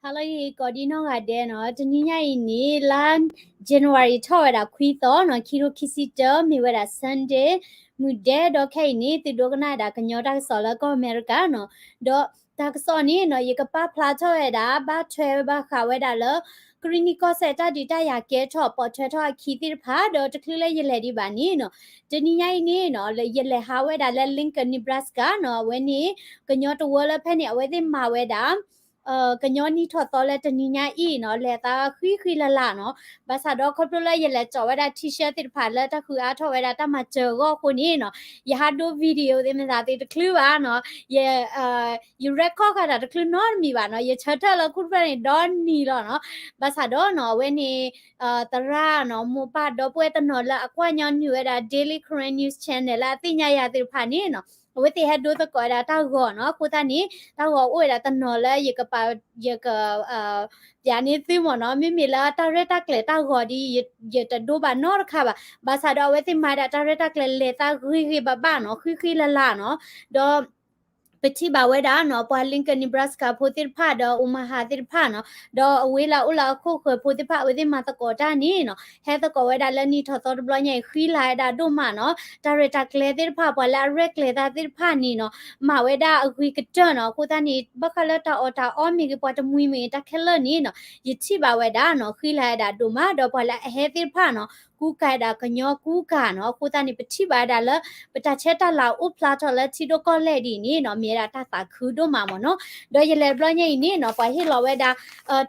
ဟါလၢအဂ့ၤ ကိးဒံနီၢ်ဂၤဒဲးနီၤ, တနံၤညါအံၤန့ၣ် လါ January ထီၣ်ဝဲဒၣ်ခွံသီနီၤ, ခံထိခံဆံတၢ မ့ၢ်ဝဲဒၣ် Sunday မုၢ်ဒဲး, ဒီးခဲအံၤန့ၣ် သုဒိကနၣ်ဝဲဒၣ်ကညီတၢ်ကစီၣ်လၢကီၢ်အမဲရကၤနီၤ, ဒီးတၢ်ကစီၣ်န့ၣ်နီၤ ယကပာ်ဖျါထီၣ်ဝဲဒၣ် ဘၣ်ထွဲဘၣ်ဃးဝဲဒၣ်လၢ ကရံၣ်နံၣ်ကီၢ်စဲၣ်တၢ်ဒုးတၢ်ယၤကဲထီၣ် ပိာ်ထွဲထီၣ်အခံသ့ၣ်တဖၣ်, ဒီးတချုးလၢယလဲၤဒံးဘၣ်န့ၣ်နီၤ, တနံၤညါအံၤန့ၣ်နီၤ ယလဲၤဟးဝဲဒၣ်လၢ Lincoln Nebraska နီၤ, အဝဲန့ၣ် ကညီတဝၢလၢဖဲန့ၣ် အဝဲသ့ၣ်မၤဝဲဒၣ် ကညီနံၣ်ထီၣ်သီလၢတနံၤညါအံၤနီၤ လဲၤသးဃံဃံလၤလၤနီၤ, ဘၣ်ဆၣ်ဒီးခီဖျိလၢယလဲၤကၠီးဝဲဒၣ် T-shirt သ့ၣ်တဖၣ်လၢတၢ်ဃုအါထီၣ်ဝဲဒၣ်တၢ်မၤစၢၤအဂီၢ်အဃိန့ၣ်နီၤ, ယဟးဒိ video သ့ၣ်မသးသ့တချုးဘၣ်နီၤ, ယ ယ record ဃာ်တၢ်တချုးနီတမံၤဘၣ်နီၤ, ယဆၢထၢၣ်လၢခူၣ်တဖျၢၣ်န့ၣ် ဒီနံၤလီၤနီၤ, ဘၣ်ဆၣ်ဒီးနီၤ အဝဲန့ၣ် သရၣ်နီၤ မိၢ်ပၢ်ဒီပုၢ်ဝဲၢ်တနီၤလၢအကွၢ်ညီနုာ်ဝဲဒၣ် Daily Karen News Channel လၢအသ့ၣ်ညါယၤသ့ၣ်တဖၣ်န့ၣ်နီၤ, အဝဲသ့ၣ်ဟဲဒိသကိးဝဲဒၣ်တၢ်ဂီၤနီၤ, အဃိသတးန့ၣ် တၢ်ဂီၤအိၣ်ဝဲဒၣ်တနီၤလၢယကပာ် ယက ပျးန့ၢ်သုမ့ၢ်နီၤ, မ့မ့ၢ်လၢတၢ်ရဲၣ်တၢ်ကျဲၤတၢ်ဂီၤဒီး ယတဒိဘၣ်နီတခါဘၣ်, ဘၣ်ဆၣ်ဒီးအဝဲသ့ၣ်မၤဒၣ်တၢ်ရဲၣ်တၢ်ကျဲၤလဲၤသးဂ့ၤဂ့ၤဘၣ်ဘၣ်နီၤ, ဃံဃံလၤလၤနီၤ, ဒီး ပထံၣ်ဘၣ်ဝဲဒၣ်နီၤ ပှၤ Lincoln Nebraska ဖိသ့ၣ်တဖၣ်ဒီး Omaha သ့ၣ်တဖၣ်နီၤ, ဒီးအဝဲလၢအိၣ်လၢအခိၣ်ဃၢၤဖိသ့ၣ်တဖၣ် အဝဲသ့ၣ်မၤသကိးတၢ်န့ၣ်နီၤ, ဟဲသကိးဝဲဒၣ်လၢနံၣ်ထီၣ်သီတဘျီညါအံၤ ဃံလၤဝဲဒၣ်ဒိၣ်မးနီၤ, တၢ်ရဲၣ်တၢ်ကျဲၤသ့ၣ်တဖၣ် ပှၤလၢအရဲၣ်ကျဲၤတၢ်သ့ၣ်တဖၣ်န့ၣ်နီၤ မၤဝဲဒၣ်အဂ့ၤကတၢၢ်နီၤ, အဃိသတးန့ၣ် ဘၣ်ဃးလၢတၢ်အီၣ်တၢ်အီမ့ၢ်ဂ့ၤ ပှၤတမှံၤမ့ၢ်ဂ့ၤ တၢ်ခဲလၢာ်န့ၣ်နီၤ ယထံၣ်ဘၣ်ဝဲဒၣ်နီၤ ဃံလၤဝဲဒၣ်ဒိၣ်မး, ဒီးပှၤလၢအဟဲသ့ၣ်တဖၣ်နီၤ ကူကၤဝဲဒၣ်ကညီကူကၤနီၤ, အဃိသတးန့ၣ် ပထံၣ်ဘၣ်ဝဲဒၣ်လၢ ပတၢ်ဆဲးတၢ်လၤအိၣ်ဖျါထီၣ်လၢထံဒိၣ်ကီၢ်လဲၢ်ဒ်အံၤန့ၣ်နီၤ မ့ၢ်ဝဲဒၣ်တၢ်သးခုဒိၣ်မးမ့ၢ်နီၤ, ဒီးယလဲၤတဘျီညါအံၤန့ၣ်နီၤ ပှၤဟ့ၣ်လီၤဝဲဒၣ်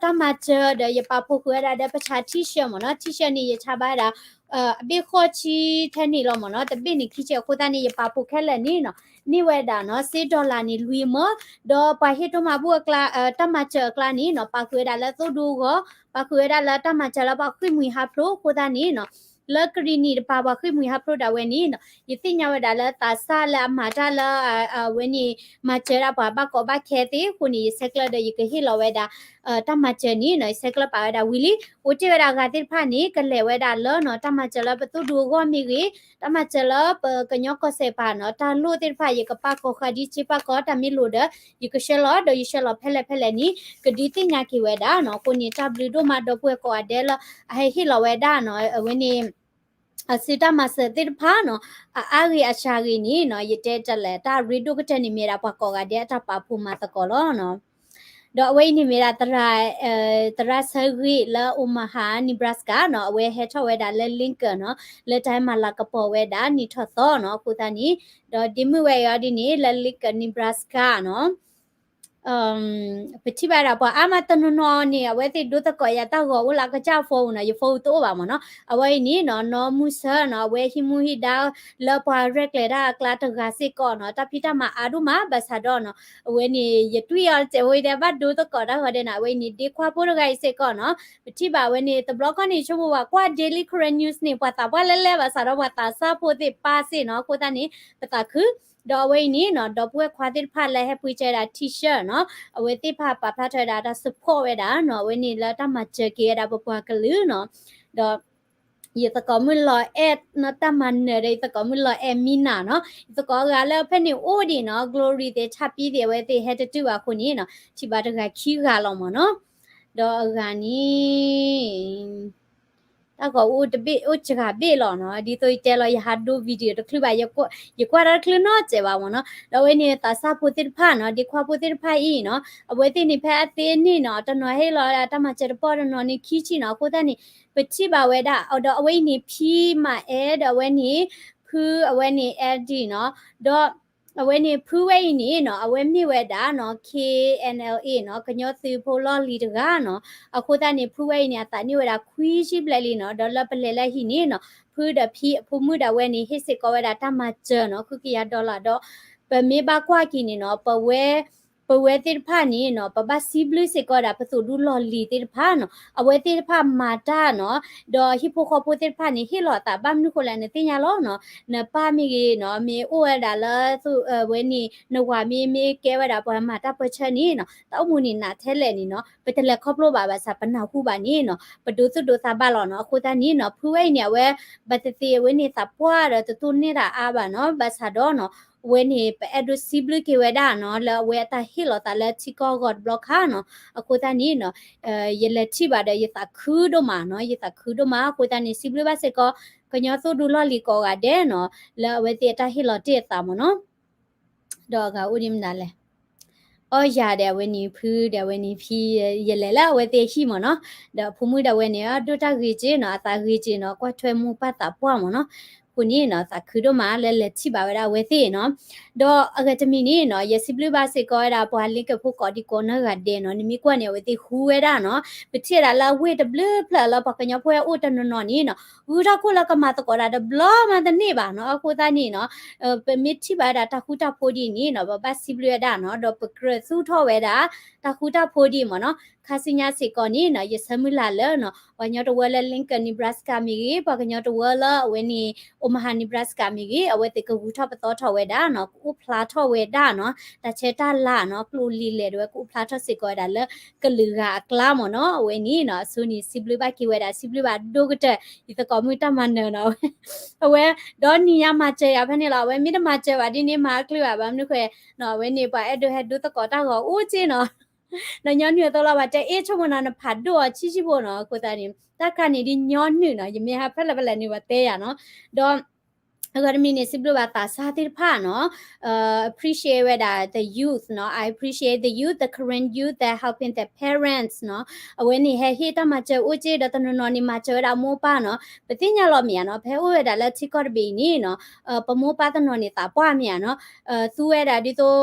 တၢ်မၤစၢၤဒီးယပာ်ဖှိၣ်ဃုာ်ဝဲဒၣ်ဒီးပဆါ T-shirt မ့ၢ်နီၤ, T-shirt န့ၣ် ယဆါဘၣ်ဝဲဒၣ် အဘ့ၣ်ဃိးဆံထဲန့ၣ်လီၤမ့ၢ်နီၤ, တဘ့ၣ်န့ၣ်ခံဆံ အဃိသတးန့ၣ် ယပာ်ဖှိၣ်ခဲလၢာ်န့ၣ်နီၤ န့ၢ်ဝဲဒၣ်နီၤ စ့ dollar န့ၣ် လွံၢ်မၢ, ဒီးပှၤဟ့ၣ်ဒိၣ်မးဘူၣ်အကျါ တၢ်မၤစၢၤအကျါန့ၣ်နီၤ ပာ်ဃုာ်ဝဲဒၣ်လၢသိၣ်ဒူအဂီၢ်, ပာ်ဃုာ်ဝဲဒၣ်လၢတၢ်မၤစၢၤလၢပှၤဃ့ၢ်မှံဟးဖျိးအဃိသတးန့ၣ်နီၤ, လၢကရံၣ်နံၣ်တပၤ ပှၤဃ့ၢ်မှံဟးဖျိးဒၣ်ဝဲန့ၣ်နီၤ ယသ့ၣ်ညါဝဲဒၣ်လၢသးစၢ်လၢအမၤတၢ်လၢ အဝဲန့ၣ် မၤစၢၤဒၣ်ပှၤဘၣ်ကီဘၣ်ခဲသ့အဃိန့ၣ် ယဆဲးကျၢဒီးယကဟ့ၣ်လီၤဝဲဒၣ် တၢ်မၤစၢၤန့ၣ်နီၤ ယဆဲးကျၢပာ်ဝဲဒၣ်ဝံၤလံ, အိၣ်တ့ၢ်ဝဲဒၣ်အဂၤသ့ၣ်တဖၣ်န့ၣ် ကလဲၤဝဲဒၣ်လၢနီၤ တၢ်မၤစၢၤလၢပသိၣ်ဒူအဂီၢ်မ့ၢ်ဂ့ၤ, တၢ်မၤစၢၤလၢပကညီကီၢ်စဲၣ်ပၤနီၤ တၢ်လိၣ်သ့ၣ်တဖၣ် ယကပာ်ကီၤဃာ်ဒ်စ့ပာ်ကီၤတၢ်မ့ၢ်လိာ်ဒီး ယကဆှၢလီၤ ဒီးယဆှၢလီၤဖဲလဲၣ်ဖဲလဲၣ်န့ၣ် ကဒုးသ့ၣ်ညါက့ၤဝဲဒၣ်နီၤ, အဃိန့ၣ် တၢ်ဘျုးဒိၣ်မးဒီပုၢ်ဝဲၢ်ကိးဂၤဒဲးလၢ အဟဲဟ့ၣ်လီၤဝဲဒၣ်နီၤ အဝဲန့ၣ် အစုတၢ်မၤစၢၤသ့ၣ်တဖၣ်နီၤ, အအါဂ့ၤအစှၤဂ့ၤန့ၣ်နီၤ ယတဲတၢ်လဲၣ် တၢ်ရ့ဒိၣ်ကတၢၢ်န့ၣ်မ့ၢ်ဒၣ်ပှၤကိးဂၤဒဲးအတၢ်ပာ်ဖှိၣ်မၤသကိးလီၤနီၤ. ဒီးအဝဲအံၤန့ၣ်မ့ၢ်ဒၣ် သရၣ်ဆၢဂ့ၤလၢ Omaha Nebraska နီၤ, အဝဲဟဲထီၣ်ဝဲဒၣ်လၢ Lincoln နီၤ, လၢတၢ်မၤလၤကပီၤဝဲဒၣ်နံၣ်ထီၣ်သီနီၤ, အဃိသတးန့ၣ် ဒီးဒ့မုၣ်ဝဲအံၤဒ်န့ၣ် လၢ Lincoln Nebraska နီၤ ပထံၣ်ဘၣ်ဒၣ်ပှၤအါမးတနီၤနီၤန့ၣ် အဝဲသ့ၣ်ဒိသကိးယၤတၢ်ဂီၤအိၣ်လၢအကစၢ် phone နီၤ, ယ phone တအိၣ်ဘၣ်မ့ၢ်နီၤ, အဝဲအံၤန့ၣ်နီၤ နီၢ်မုၢ်ဆၢနီၤ အဝဲဟံးမူဟံးဒါလၢပှၤရဲၣ်ကျဲၤတၢ်အကျါတဂၤစ့ၢ်ကီးနီၤ, တၢ်ဖံးတၢ်မၤအါဒိၣ်မး ဘၣ်ဆၣ်ဒီးနီၤ အဝဲန့ၣ် ယတွံၢ်အီၤတစဲးဖိအံၤဒီး ဘၣ်ဒိသကိးတၢ်ဂီၤဒဲးနီၤ, အဝဲအံၤန့ၣ် ဒ့ခွါဖိတဂၤအံၤစ့ၢ်ကီးနီၤ, ပထံၣ်ဘၣ်အဝဲန့ၣ် တဘျီခီန့ၣ် ဆိကမိၣ်ဝဲကွၢ် Daily Karen News န့ၣ် ပှၤသးပှၢ်လဲၣ်လဲၣ် ဘၣ်ဆၣ်ဒီးပှၤသးစၢ်ဖိသ့ၣ်ပၢ်စ့ၢ်နီၤ, အဃိသတးန့ၣ် ပသးခု ဒီးအဝဲအံၤန့ၣ်နီၤ ဒီပုၢ်ဝဲၢ်ခွါသ့ၣ်တဖၣ်လၢဟဲပှ့ၤစၢၤဒၣ် T-shirt နီၤ, အဝဲသ့ၣ်တဖၣ်ပာ်ဖျါထီၣ်ဝဲဒၣ်တၢ် support ဝဲဒၣ်နီၤ, အဝဲန့ၣ်လၢတၢ်မၤစၢၤက့ၤဝဲဒၣ်ပပှၤကလုာ်နီၤ, ဒီး ယသကိးမုၣ်လီၤအဲၣ်နီၤ တၢ်မၤနၢၤဒီး ယသကိးမုၣ်လီၤအဲၣ်မံနၤနီၤ, ယသကိးအဂၤလၢဖဲန့ၣ်အိၣ်ဒံးနီၤ Glory သ့ၣ် ထၢ်ပံသ့ၣ် အဝဲသ့ၣ်ဟဲတတုၤဘၣ်အဃိန့ၣ်နီၤ ထံၣ်ဘၣ်တဂၤခံဂၤလီၤမ့ၢ်နီၤ, ဒီးအဂၤန့ၣ် တၢ်ဂီၤအိၣ်တဘ့ၣ်အိၣ်စှၤဘ့ၣ်လီၤနီၤ, ဒ်သိးယတဲလီၤ ယဟးဒိ video တချုးဘၣ် ယကွၢ်တၢ်တချုးနီတစဲးဘၣ်မ့ၢ်နီၤ, ဒီးအဝဲန့ၣ်သးစၢ်ဖိသ့ၣ်တဖၣ်နီၤ ဒ့ခွါဖိသ့ၣ်တဖၣ်အံၤနီၤ အဝဲသ့ၣ်န့ၣ်ဖဲအသ့န့ၣ်နီၤ တနီၤဟ့ၣ်လီၤဝဲဒၣ်တၢ်မၤစၢၤတပီၢ် တနီၤန့ၣ်ခံဆံနီၤ, အဃိသတးန့ၣ် ပထံၣ်ဘၣ်ဝဲဒၣ် ဒီးအဝဲအံၤန့ၣ် ဖံမၤအဲၣ် ဒီးအဝဲန့ၣ် ဖုအဝဲန့ၣ် အဲၣ်ဒံနီၤ, ဒီး အဝဲန့ၣ် ဖုဝဲအံၤန့ၣ်နီၤ အဝဲမ့ၢ်ဝဲဒၣ်နီၤ K N L A နီၤ ကညီသုးဖိလီၢ်လံၤတဂၤနီၤ, အဃိသတးန့ၣ် ဖုဝဲအံၤန့ၣ် အသးန့ၢ်ဝဲဒၣ်ခွံဆံဘျဲၣ်လံနီၤ, ဒီးလၢပလဲၤလၢဟံၣ်န့ၣ်နီၤ ဖုဒီးဖံအဖိမုၣ်ဒၣ်ဝဲန့ၣ် ဟ့ၣ်စ့ၢ်ကီးဝဲဒၣ်တၢ်မၤစၢၤနီၤ ဃုကယၤ dollar ဒီး ပမ့ၢ်ဘၣ်ကွၢ်က့ၤန့ၣ်နီၤ ပဝဲ ပဝဲသ့ၣ်တဖၣ်န့ၣ်နီၤ ပဘၣ်စံးဘျုးစ့ၢ်ကီးဝဲဒၣ် ပသိၣ်ဒူလီၢ်လံၤသ့ၣ်တဖၣ်နီၤ, အဝဲသ့ၣ်တဖၣ်မၤတၢ်နီၤ, ဒီးဟံၣ်ဖိဃီဖိသ့ၣ်တဖၣ်န့ၣ် ဟ့ၣ်လီၤအသးဘၣ်မနုၤဃိလဲၣ် နသ့ၣ်ညါလီၤနီၤ, နပၢ်မ့ၢ်ဂ့ၤနီၤ မ့ၢ်အိၣ်ဝဲဒၣ်လၢ ဝဲန့ၣ် နဝၤမ့ၢ် မ့ၢ်ကဲဝဲဒၣ်ပှၤမၤတၢ်ပၢဆှၢန့ၣ်နီၤ တၢ်အိၣ်မူန့ၣ်နးထဲလဲၣ်န့ၣ်နီၤ ပတလဲၤခီဖျိဘၣ်ဘၣ်ဆၣ် ပနၢ်ဟူဘၣ်န့ၣ်နီၤ ပဒိသူၣ်ဒိသးဘၣ်လီၤနီၤ, အဃိသတးန့ၣ်နီၤ ဖုဝဲအံၤန့ၣ် အဝဲ ဘၣ်သ့ၣ်သ့ၣ်အဝဲန့ၣ်သးပှၢ်ဒီးတတိၢ်န့ၢ်တၢ်အါဘၣ်နီၤ, ဘၣ်ဆၣ်ဒီးနီၤ အဝဲန့ၣ် ပအဲၣ်ဒိးစံးဘျုးက့ၤဝဲဒၣ်နီၤ လၢအဝဲအတၢ်ဟ့ၣ်လီၤသးလၢထံကီၢ်အဂီၢ်တဘျီခါနီၤ. အဃိသတးန့ၣ်နီၤ ယလဲၤထံၣ်ဘၣ်ဒီးယသးခုဒိၣ်မးနီၤ, ယသးခုဒိၣ်မး. အဃိသတးန့ၣ် စံးဘျုးဘၣ်စ့ၢ်ကီး ကညီသိၣ်ဒူလီၢ်လံၤကိးဂၤဒဲးနီၤ လၢအဝဲသ့ၣ်အတၢ်ဟ့ၣ်လီၤတ့ၢ်အသးမ့ၢ်နီၤ. ဒီးအဂၤအိၣ်ဒ်မနုၤလဲၣ်. အီယၤဒီးအဝဲန့ၣ် ဖုဒီးအဝဲန့ၣ် ဖံ ယလဲၤလၢအဝဲသ့ၣ်ဟံၣ်မ့ၢ်နီၤ. ဒီးအဖိမုၣ်ဒီးအဝဲန့ၣ် အဒိၣ်တၢ်ဂ့ၤက့နီၤ, အသးဂ့ၤက့နီၤ, ကွၢ်ထွဲမိၢ်ပၢ်သးပှၢ်မ့ၢ်နီၤ. အဃိန့ၣ်နီၤ သးခုဒိၣ်မးလၢလဲၤထံၣ်ဘၣ်ဝဲဒၣ်အဝဲသ့ၣ်နီၤ. ဒီးအဂၤတမံၤန့ၣ်နီၤ ယစံးဘျုးဘၣ်စ့ၢ်ကီးဝဲဒၣ်ပှၤလ့ကဖိကိးဒံကိးနီၢ်ဂၤဒဲးနီၤ, နမ့ၢ်ကွၢ်န့ၣ် အဝဲသ့ၣ်ဟူဝဲဒၣ်နီၤ. ပထံၣ်ဝဲဒၣ်လၢအဝ့ၢ်တဘျုးဖျၢၣ်လၢပှၤကညီဖိဟဲအိၣ်တနီၤနီၤန့ၣ်နီၤ ဂုၢ်ထီၣ်ခိၣ်လၢကမၤသကိးတၢ်တဘျီမးတန့ၢ်ဘၣ်နီၤ. အဃိသတးန့ၣ်နီၤ ပမ့ၢ်ထံၣ်ဘၣ်ဝဲဒၣ်တၢ်ဃူတၢ်ဖိးဒ်အံၤန့ၣ်နီၤ ပဘၣ်စံးဘျုးဝဲဒၣ်နီၤ, ဒီးပကြၢးသူၣ်ထီၣ်ဝဲဒၣ် တၢ်ဃူတၢ်ဖိးဒ်အံၤမ့ၢ်နီၤ. ခါဆူညါစ့ၢ်ကီးန့ၣ်နီၤ ယဆၢမုၢ်လၢ်လၢနီၤ ပှၤကညီတဝၢလၢ Lincoln Nebraska မ့ၢ်ဂ့ၤ, ပှၤကညီတဝၢလၢအဝဲန့ၣ် Omaha Nebraska မ့ၢ်ဂ့ၤ, အဝဲသ့ၣ်ကဂုၤထီၣ်ပသီထီၣ်ဝဲဒၣ်နီၤ, ကအိၣ်ဖျါထီၣ်ဝဲဒၣ်နီၤ, တၢ်ဆဲးတၢ်လၤနီၤ, ကျိၣ်လံၤလဲၢ်ဒၣ်ဝဲ ကအိၣ်ဖျါထီၣ်စ့ၢ်ကီးဝဲဒၣ်လၢကလုာ်ဂၤအကျါမ့ၢ်နီၤ. အဝဲန့ၣ်နီၤ အဆိန့ၣ် စံးဘျုးဘၣ်က့ၤဝဲဒၣ်, စံးဘျုးဘၣ်ဒိၣ်ကတၢၢ် ယသကိးမုၣ်တၢ်မၤနၢၤနီၤ. အဝဲ ဒီနံၤညါမၤစၢၤယၤဖဲန့ၣ်လီၤ. အဝဲမ့ၢ်တမၤစၢၤဘၣ်ဒ်န့ၣ် မၤအကလုၢ်ဘၣ်, ဘၣ်မနုၤဃိနီၤ အဝဲန့ၣ် ပှၤအဲၣ်ဒိးဟဲဒိသကိးတၢ်ဂီၤအိၣ်က့နီၤ. ဒီးညီနုၢ်အသိးလီၤ ပှၤတဲအ့ၣ်ဆိကမိၣ်နီၤ နဖးဒိၣ်အီၤဆံးဆံးဖိနီၤ. အဃိသတးန့ၣ် တၢ်ခါန့ၣ်ဒ်ညီနုၢ်နီၤ, ယမ့ၢ်ဟးဖဲလဲၣ်ဖဲလဲၣ်န့ၣ် ပှၤတဲယၤနီၤ. ဒီး အဂၤတမံၤန့ၣ် စံးဘျုးဘၣ်သးစၢ်သ့ၣ်တဖၣ်နီၤ, appreciate ဝဲဒၣ် the youth နီၤ, I appreciate the youth, the Karen youth that helping their parents နီၤ. အဝဲန့ၣ်ဟဲဟ့ၣ်တၢ်မၤစၢၤအိၣ်က့ ဒီးတနီၤနီၤန့ၣ်မၤစၢၤဝဲဒၣ်မိၢ်ပၢ်နီၤ. ပသ့ၣ်ညါလီၤမ့ၢ်ဧါနီၤ, ဖဲအိၣ်ဝဲဒၣ်လၢထံကီၢ်တဘ့ၣ်အံၤန့ၣ်နီၤ ပမိၢ်ပၢ်တနီၤန့ၣ်သးပှၢ်မ့ၢ်ဧါနီၤ, သူဝဲဒၣ်ဒ်သိး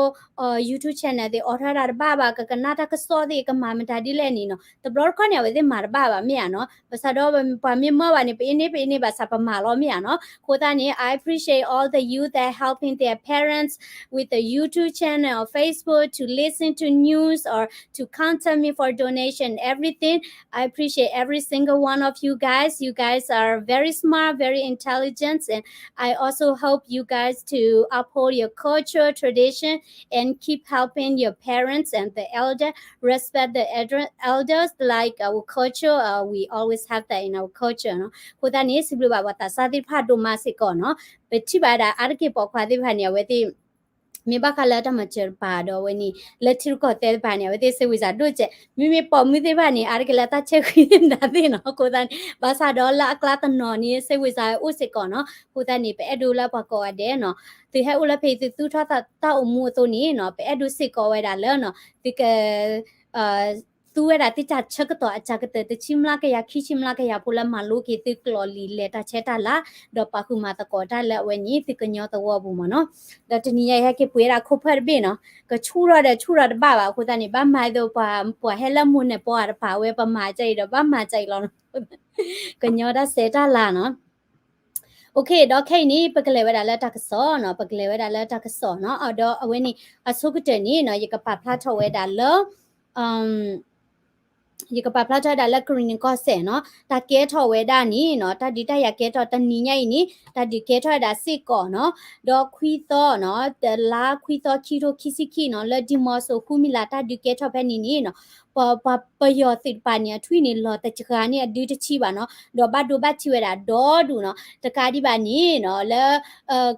YouTube channel သ့ၣ်အိးထီၣ်ဝဲဒၣ်တဘၣ်ဘၣ်, ကကနၣ်တၢ်ကစီၣ်သ့ၣ် ကမၤမတၤဒ်လဲၣ်န့ၣ်နီၤ, တဘျီတခီၣ်န့ၣ် အဝဲသ့ၣ်မၤတဘၣ်ဘၣ်မ့ၢ်ဧါနီၤ. ဘၣ်ဆၣ်ဒီးပှၤမ့ၢ်မၢဘၣ်န့ၣ် ပအ့ၣ်န့ၢ်ပအ့ၣ်န့ၢ်ဘၣ်ဆၣ်ပမၤလီၤမ့ၢ်ဧါနီၤ. အဃိသတးန့ၣ် I appreciate all the youth that helping their parents with the YouTube channel or Facebook to listen to news or to contact me for donation, everything. I appreciate every single one of you guys. You guys are very smart, very intelligent, and I also hope you guys to uphold your culture, tradition, and keep helping your parents and the elder. Respect the elder, elders, like our culture, uh, we always have that in our culture နီၤ. အဃိသတးန့ၣ် စံးဘျုးဘၣ်ပှၤသးစၢ်သ့ၣ်တဖၣ်ဒိၣ်မးစ့ၢ်ကီးနီၤ. ပထံၣ်ဘၣ်ဝဲဒၣ်အါတက့ၢ်ပိာ်ခွါသ့ၣ်တဖၣ်န့ၣ် အဝဲသ့ၣ် မ့ၢ်ဘၣ်ဃးလၢတၢ်မၤစၢၤတပၤဒီးအဝဲန့ၣ် လၢထံရူၢ်ကီၢ်သဲးတပၤန့ၣ် အဝဲသ့ၣ်စ့ဝံစးဒိၣ်စဲး, မ့မ့ၢ်ပိာ်မုၣ်သ့ၣ်တဖၣ်န့ၣ် အါတက့ၢ်လၢတၢ်ဆဲးဃံသ့ၣ်မတၤသ့ၣ်နီၤ. အဃိသတးန့ၣ် ဘၣ်ဆၣ်ဒီးလၢအကျါတနီၤန့ၣ် စ့ဝံစးအိၣ်စ့ၢ်ကီးနီၤ. အဃိသတးန့ၣ် ပအဲၣ်ဒိးလၢပှၤကိးဂၤဒဲးနီၤ, သုဟဲအိၣ်လၢဖဲအံၤသုသူၣ်ထီၣ်တၢ်အိၣ်မူအသိးန့ၣ်နီၤ, ပအဲၣ်ဒိးစ့ၢ်ကီးဝဲဒၣ်လၢနီၤ သုက သူဝဲဒၣ်သုတၢ်ဆၢကတီၢ်အစှၤကတၢၢ် တဆံမျးကယၤ ခံဆံမျးကယၤဖိလၢမၤလိက့ၤသုကျိာ်လံာ်လဲၢ်တၢ်ဆဲးတၢ်လၤ, ဒီးပာ်ဃုာ်မၤသကိးတၢ်လၢအဝဲန့ၣ် သုကညီသဝီပူၤမ့ၢ်နီၤ. ဒီးတနံၤညါအံၤ ဟဲက့ၤပှ့ၤဝဲဒၣ်ခိၣ်ဖၢၣ်တဘ့ၣ်နီၤ, ကဆူၣ်ထီၣ်ဒီးဆူၣ်ထီၣ်တဘၣ်ဘၣ်. အဃိသတးန့ၣ် ဘၣ်မၤဒ်သိးပှၤ ပှၤဟဲလၢမိၢ်နၢၤပီၢ်တပၤဝဲ ပမၤကဲအံၤဒီးဘၣ်မၤကဲအံၤလီၤနီၤ. ကညီတၢ်ဆဲးတၢ်လၤနီၤ. အိၣ်ခ့ ဒီးခဲအံၤန့ၣ် ပကလဲၤဝဲဒၣ်လၢတၢ်ကစီၣ်နီၤ, ပကလဲၤဝဲဒၣ်လၢတၢ်ကစီၣ်နီၤ. ဒီးအဝဲန့ၣ် အဆိကတၢၢ်န့ၣ်နီၤ ယကပာ်ဖျါထီၣ်ဝဲဒၣ်လၢ ယကပာ်ဖျါထီၣ်ဝဲဒၣ်လၢကရံၣ်နံၣ်ကီၢ်စဲၣ်နီၤ, တၢ်ကဲထီၣ်ဝဲဒၣ်န့ၣ်နီၤ, တၢ်ဒုးတၢ်ယၤကဲထီၣ်တနံၤညါအံၤန့ၣ် တၢ်ဒုးကဲထီၣ်ဝဲဒၣ်စ့ၢ်ကီးနီၤ, ဒီးခွံသီနီၤ, တလါခွံသီ ခံထိခံဆံခံနီၤ, လၢဒံၣ်မီၤစိၤဃူမံၤလး တၢ်ဒုးကဲထီၣ်ဖဲန့ၣ်န့ၣ်နီၤ, ပ ပ ပယီၤသုးတပၤန့ၣ် အထွံၣ်န့ၣ် လီၤတစှၤန့ၢ်အဒုတဆံဘၣ်နီၤ, ဒီးဘၣ်ဒိဘၣ်ထံးဝဲဒၣ်ဒီဒူၣ်နီၤ, တကးဒံးဘၣ်န့ၣ်နီၤ, လၢ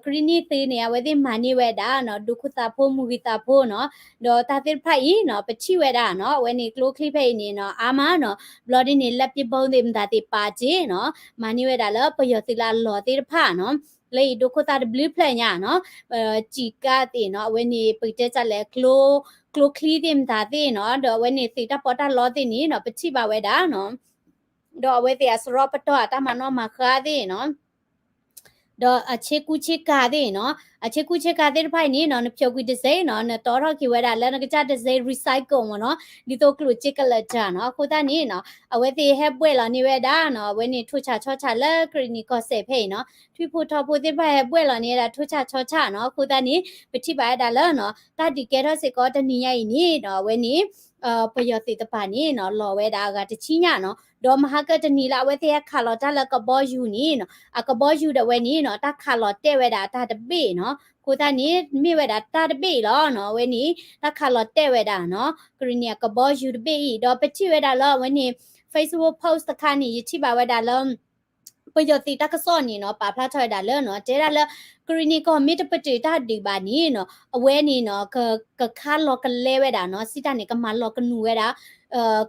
ကရံၣ်နံၣ်သုးန့ၣ် အဝဲသ့ၣ်မၤန့ၢ်ဝဲဒၣ်နီၤ, ဒိခိၣ်သးဖိ မုၢ်ဂံၢ်သးဖိနီၤ, ဒီးတၢ်သ့ၣ်တဖၣ်အံၤနီၤ ပထံၣ်ဝဲဒၣ်နီၤ, အဝဲန့ၣ်ကျိချံဖဲအံၤန့ၣ်နီၤ အါမးနီၤ, ဘျီဒ်န့ၣ် လက်ပစ်ဗုံးသ့ၣ်မတၤသ့ၣ်ပာ်က့ၤနီၤ, မၤန့ၢ်ဝဲဒၣ်လၢပယီၤသုးလၢအလီၢ်သ့ၣ်တဖၣ်နီၤ, လၢအံၤဒိခိၣ်သးတဘျုးဖျၢၣ်ညါနီၤ, ကျံးကါသ့ၣ်နီၤ, အဝဲန့ၣ် ပကတဲတၢ်လဲၣ် ကျိ ကျိချံသ့ၣ်မတၤသ့ၣ်နီၤ, ဒီးအဝဲန့ၣ်သုးတၢ်ပီးတၢ်လီသ့ၣ်န့ၣ်နီၤ ပထံၣ်ဘၣ်ဝဲဒၣ်နီၤ, ဒီးအဝဲသ့ၣ်အစရီပတီၢ်အတၢ်မၤနီၣ်မၤဃါသ့ၣ်နီၤ ဒီးအဆ့ကူဆ့ကၤသ့ၣ်နီၤ, အဆ့ကူဆ့ကၤသ့ၣ်တဖၣ်အံၤန့ၣ်နီၤ နဖျိးကွံာ်တစဲးနီၤ, နတီထီၣ်က့ၤဝဲဒၣ်လၢနကစၢ်တစဲး recycle မ့ၢ်နီၤ, ဒ်သိးကျိၣ်စ့ကလၢာ်တၢ်နီၤ. အဃိသတးန့ၣ်နီၤ အဝဲသ့ၣ်ဟဲဘှဲၣ်လီၤန့ၢ်ဝဲဒၣ်နီၤ, အဝဲန့ၣ်ထိၣ်ဆၣ်ဆီဆၣ်လၢကရံၣ်နံၣ်ကီၢ်စဲၣ်ဖဲအံၤနီၤ, ထွံၣ်ဖိထိးဖိသ့ၣ်တဖၣ်ဟဲဘှဲၣ်လီၤန့ၢ်ဝဲဒၣ်ထိၣ်ဆၣ်ဆီဆၣ်နီၤ. အဃိသတးန့ၣ် ပထံၣ်ဘၣ်ဝဲဒၣ်လၢနီၤ တၢ်ဒုးကဲထီၣ်စ့ၢ်ကီးတနံၤညါအံၤန့ၣ်နီၤ အဝဲန့ၣ် ပယီၤသုးတပၤန့ၣ်နီၤ လီၤဝဲဒၣ်အဂၤတဆံညါနီၤ, ဒီးမဟါကတနံၤလၢအဝဲသ့ၣ်ဟဲခးလီၤတၢ်လၢကဘီယူၤန့ၣ်နီၤ, အကဘီယူၤဒၣ်ဝဲန့ၣ်နီၤ တၢ်ခးလီၤတဲာ်ဝဲဒၣ်အတၢ်တဘ့ၣ်နီၤ. အဃိသတးန့ၣ် မ့ၢ်ဝဲဒၣ်တၢ်တဘ့ၣ်အံၤလီၤနီၤ, အဝဲန့ၣ် တၢ်ခးလီၤတဲာ်ဝဲဒၣ်နီၤ ကရံၣ်နံၣ်အကဘီယူၤတဘ့ၣ်အံၤ, ဒီးပထံၣ်ဝဲဒၣ်လၢအဝဲန့ၣ် Facebook post တခါန့ၣ် ယထံၣ်ဘၣ်ဝဲဒၣ်လၢ ပယီၤသုးတၢ်ကစီၣ်န့ၣ်နီၤ ပာ်ဖျါထီၣ်ဝဲဒၣ်လၢနီၤ တဲဒၣ်လၢ ကရံၣ်နံၣ်ကီၢ်မ့ၢ်တပတုာ်တၢ်ဒုးဘၣ်န့ၣ်နီၤ အဝဲန့ၣ်နီၤ က ကခါလီၤကလဲဝဲဒၣ်နီၤ စံးတၢ်န့ၣ် ကမၤလီၤကနူၤဝဲဒၣ်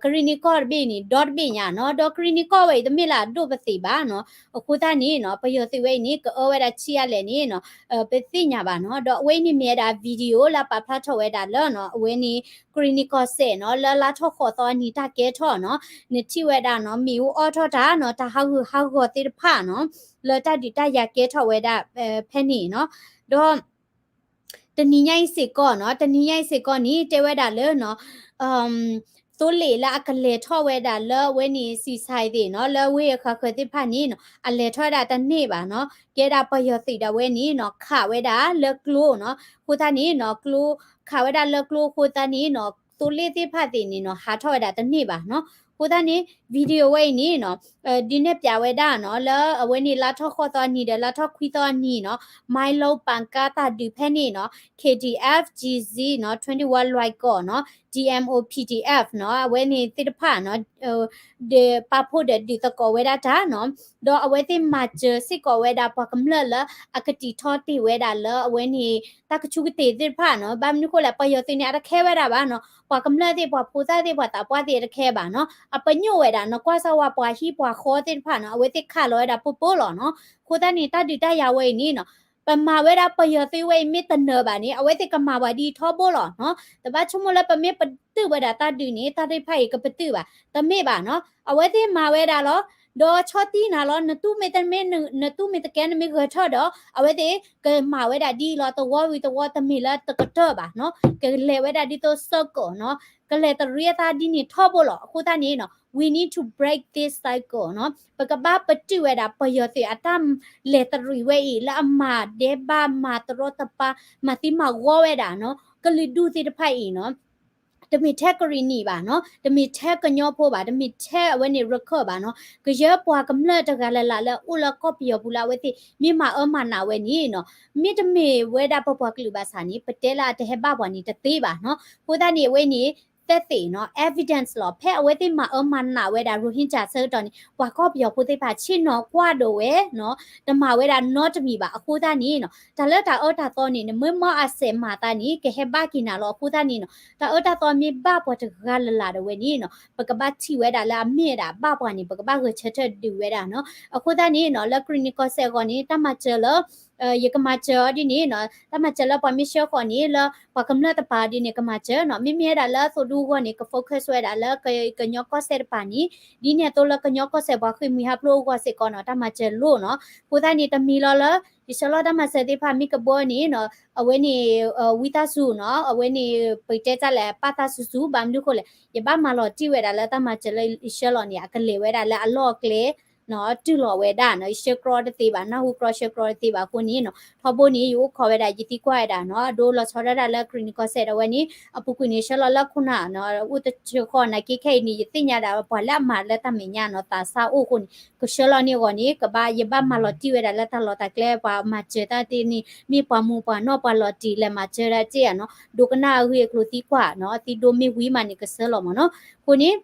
ကရံၣ်နံၣ်ကီၢ်တဘ့ၣ်န့ၣ် ဒီတဘ့ၣ်ညါနီၤ ဒီးကရံၣ်နံၣ်ကီၢ်ဝဲအံၤ တမ့ၢ်လၢအဒိၣ်ပသံးဘၣ်နီၤ အဃိသတးန့ၣ်နီၤ ပယီၤသုးဝဲအံၤန့ၣ် ကအၢဝဲဒၣ်ဆံးအါလဲၣ်န့ၣ်နီၤ ပသ့ၣ်ညါဘၣ်နီၤ ဒီးအဝဲအံၤန့ၣ်မ့ၢ်ဝဲဒၣ် video လၢပာ်ဖျါထီၣ်ဝဲဒၣ်လၢနီၤ အဝဲန့ၣ် ကရံၣ်နံၣ်ကီၢ်စဲၣ်နီၤ လၢလါထီၣ်ဃိးသီအနံၤတၢ်ကဲထီၣ်နီၤ နထံၣ်ဝဲဒၣ်နီၤ မ့ၣ်အူအီၣ်ထီၣ်တၢ်နီၤ တၢ်ဟးဂူာ်ဟးဂီၤသ့ၣ်တဖၣ်နီၤ လၢတၢ်ဒုးတၢ်ယၤကဲထီၣ်ဝဲဒၣ် ဖဲန့ၣ်နီၤ ဒီး တနံၤညါအံၤစ့ၢ်ကီးနီၤ တနံၤညါအံၤစ့ၢ်ကီးန့ၣ် တဲဝဲဒၣ်လၢနီၤ သိလ့ၣ်လၢအကလဲၤထီၣ်ဝဲဒၣ်လၢအဝဲန့ၣ် စံးဆဲးသ့ၣ်နီၤ လၢဝ့ၢ်အဃၣ်ဃၢၤသ့ၣ်တဖၣ်န့ၣ်နီၤ အလဲၤထီၣ်ဝဲဒၣ်တန့ၢ်ဘၣ်နီၤ ကဲဒၣ်ပယီၤသုးဒၣ်ဝဲန့ၣ်နီၤ ခးဝဲဒၣ်လၢကျိနီၤ အဃိသတးန့ၣ်နီၤ ကျိ ခးဝဲဒၣ်လၢကျိအဃိသတးန့ၣ်နီၤ သိလ့ၣ်သ့ၣ်တဖၣ်သ့ၣ်န့ၣ်နီၤ ဟးထီၣ်ဝဲဒၣ်တန့ၢ်ဘၣ်နီၤ အဃိသတးန့ၣ် video ဝဲအံၤန့ၣ်နီၤ ဒုးနဲၣ်ပၠးဝဲဒၣ်နီၤ လၢအဝဲန့ၣ်လါထီၣ်ဃိးသီအနံၤဒီး လါထီၣ်ခွံသီအနံၤနီၤ မၤလီၤပာ်ကါတၢ်ဒုးဖဲန့ၣ်နီၤ KDF GZ နီၤ twenty-one လွဲၢ်ကီၢ်နီၤ DMO PDF နီၤ အဝဲန့ၣ်သ့ၣ်တဖၣ်နီၤ ဒီးပာ်ဖှိၣ်ဒီးဒုးသကိးဝဲဒၣ်တၢ်နီၤ ဒီးအဝဲသ့ၣ်မၤစၢၤစ့ၢ်ကီးဝဲဒၣ်ပှၤကမျၢၢ်လၢအကတံာ်ထီတ့ၢ်ဝဲဒၣ်လၢအဝဲန့ၣ် တၢ်ကဆူးကတ့ၢ်သ့ၣ်တဖၣ်နီၤ ဘၣ်မနုၤဃိလဲၣ် ပယီၤသုးန့ၣ် အတခဲဝဲဒၣ်ဘၣ်နီၤ ပှၤကမျၢၢ်သ့ၣ် ပှၤဖိသၣ်သ့ၣ် ပှၤသးပှၢ်သ့ၣ် အတခဲဘၣ်နီၤ အပညိၣ်ဝဲဒၣ်နီၤ ကွၢ်စၢ်ဝဲပှၤဟံၣ်ပှၤဃီသ့ၣ်တဖၣ်နီၤ အဝဲသ့ၣ်ခးလီၤဝဲဒၣ်ပၢပၢလီၤနီၤ အဃိသတးန့ၣ် တၢ်ဒုးတၢ်ယၤဝဲအံၤန့ၣ်နီၤ ပမၤဝဲဒၣ်ပယီၤသုးဝဲအံၤမ့ၢ်တနၢၤဘၣ်န့ၣ် အဝဲသ့ၣ်ကမၤပှၤဒ်ထီဘိလီၤနီၤ တဘၣ်ဆိကမိၣ်လၢပမ့ၢ်ပတုာ်ဝဲဒၣ်တၢ်ဒုးန့ၣ် တၢ်သ့ၣ်တဖၣ်အံၤကပတုာ်ဘၣ် တမ့ၢ်ဘၣ်နီၤ အဝဲသ့ၣ်မၤဝဲဒၣ်လီၤ ဒီးဆီၣ်တံၢ်နၤလီၤ နတူၢ်မ့ၢ်တမ့ၢ် နတူၢ်မ့ၢ်တကဲ နမ့ၢ်ဂဲၤထၢၣ်ဒီး အဝဲသ့ၣ်ကမၤဝဲဒၣ်ဒ်အံၤလီၤ တဝီဝံၤတဝီ တမ့ၢ်လၢတကတၢၢ်ဘၣ်နီၤ ကလဲၤဝဲဒၣ်ဒ်သိး circle နီၤ ကလဲၤတရံးအသးဒ်န့ၣ်ထီဘိလီၤ အဃိသတးန့ၣ်နီၤ we need to break this cycle နီၤ ပကဘၣ်ပတုာ်ဝဲဒၣ်ပယီၤသုးအတၢ်လဲၤတရံးဝဲအံၤ လၢအမၤဒဲးဘး မၤတရီတပါ မၤသံမၤဂီၤဝဲဒၣ်နီၤ ကလုာ်ဒူၣ်သ့ၣ်တဖၣ်အံၤနီၤ တမ့ၢ်ထဲကရံၣ်နံၣ်ဘၣ်နီၤ, တမ့ၢ်ထဲကညီဖိဘၣ်, တမ့ၢ်ထဲအဝဲန့ၣ်ရခၢၣ်ဘၣ်နီၤ, ကယဲၢ်ပှၤကမျၢၢ်တဂၤလၢ်လၢ်လၢအိၣ်လၢကီၢ်ပယီၤပူၤလၢအဝဲသ့ၣ် မ့ၢ်မၤအၢမၤနးဝဲန့ၣ်နီၤ, မ့တမ့ၢ်ဝဲဒၣ်ပပှၤကလုာ်ဘၣ်ဆၣ်န့ၣ် ပတဲလၢအတဟဲဘၣ်ပှၤန့ၣ်တသ့ဘၣ်နီၤ. အဃိသတးန့ၣ် အဝဲန့ၣ် သက်သေနီၤ, evidence လီၤ. ဖဲအဝဲသ့ၣ်မၤအၢမၤနးဝဲဒၣ် Rohingya ဆၢကတီၢ်န့ၣ် ပှၤကီၢ်ပယီၤဖိသ့ၣ်တဖၣ် ဆ့ၣ်နီၤကွၢ်ဒိးဝဲနီၤ, တမၤဝဲဒၣ်နီတမံၤဘၣ်. အဃိသတးန့ၣ်နီၤ တၢ်လၢတၢ်အၢတၢ်သီန့ၣ် နမ့ၢ်မၤအစဲးမၤသးန့ၣ် ကဟဲဘၣ်က့ၤနၤလီၤ. အဃိသတးန့ၣ်နီၤ တၢ်အၢတၢ်သီမ့ၢ်ဘၣ်ပှၤတဂၤလၢ်လၢ်ဒၣ်ဝဲန့ၣ်နီၤ ပကဘၣ်ထံၣ်ဝဲဒၣ်လၢအမ့ၢ်ဝဲဒၣ်ဘၣ်ပှၤန့ၣ် ပကဘၣ်ဂဲၤဆၢထၢၣ်ဒုးဝဲဒၣ်နီၤ. အဃိသတးန့ၣ်နီၤ လၢကရံၣ်နံၣ်ကီၢ်စဲၣ်အဂီၢ်န့ၣ် တၢ်မၤစၢၤလၢ ယကမၤစၢၤအီၤဒ်န့ၣ်နီၤ, တၢ်မၤစၢၤလၢပှၤမ့ၢ်ဆှၢဃီၤန့ၣ် လၢပှၤကမျၢၢ်တပၤဒ်န့ၣ် ကမၤစၢၤနီၤ. မ့မ့ၢ်ဝဲဒၣ်လၢသိးဒူအဂီၢ်န့ၣ် က focus ဝဲဒၣ်လၢကညီကီၢ်စဲၣ်တပၤန့ၣ် ဒ်န့ၣ်အသိးလၢကညီကီၢ်စဲၣ်ပှၤဃ့ၢ်မှံဟးဖျိးအဂီၢ်စ့ၢ်ကီးနီၤ တၢ်မၤစၢၤလိၣ်နီၤ. အဃိသတးန့ၣ် တမံၤလီၤလၢ ယဆှၢလီၤတၢ်မၤစၢၤသ့ၣ်တဖၣ်မ့ၢ်ကဘီန့ၣ်နီၤ အဝဲန့ၣ် ဝံသးစူၤနီၤ, အဝဲန့ၣ် ပတဲတၢ်လဲၣ် ပာ်သးစူၤစူၤ ဘၣ်မနုၤအဃိလဲၣ် ယဘၣ်မၤလီၤတံၢ်ဝဲဒၣ်လၢတၢ်မၤစၢၤလၢယဆှၢလီၤန့ၣ် အကလဲၤဝဲဒၣ်လၢအလီၢ်အကျဲ နီၤ တုၤလီၤဝဲဒၣ်နီၤ, ယဆှၢကြီတသ့ဘၣ်, နၢ်ဟူကြီဆှၢကြီတသ့ဘၣ်အဃိန့ၣ်နီၤ, ထီဘိန့ၣ် ယအိၣ်ခိးဝဲဒၣ် ယသံကွၢ်ဝဲဒၣ်နီၤ, အဒိလီၤဆီဒၣ်တၢ်လၢကရံၣ်နံၣ်ကီၢ်စဲၣ်ဒၣ်ဝဲန့ၣ် အပူၤကွံာ်န့ၣ် ဆှၢလီၤလၢခိၣ်နၢ်နီၤ, အိၣ်တဆၢဃီနာ်က့ခဲအံၤန့ၣ် ယသ့ၣ်ညါဒၣ်ပှၤလၢအမၤလၢတၢ်မဲာ်ညါနီၤ, သးစၢ်အိၣ်အဃိန့ၣ် ကဆှၢလီၤန့ၢ်အဂီၢ်န့ၣ် ကဘၣ် ယဘၣ်မၤလီၤတံၢ်ဝဲဒၣ်လၢတၢ်လီၢ်တၢ်ကျဲ ပှၤမၤစၢၤတၢ်သ့ၣ်န့ၣ် မ့ၢ်ပှၤမူပှၤနီၢ်ပှၤလီၤတံၢ်လဲၤမၤစၢၤဒၣ်တ့ၢ်ဧါနီၤ, ဒိကနၣ်အဂ့ၢ်အကျိၤသံကွၢ်နီၤ, သံဒိမ့ၢ်ဝံၤမးန့ၣ် ကဆှၢလီၤမးနီၤ. အဃိန့ၣ်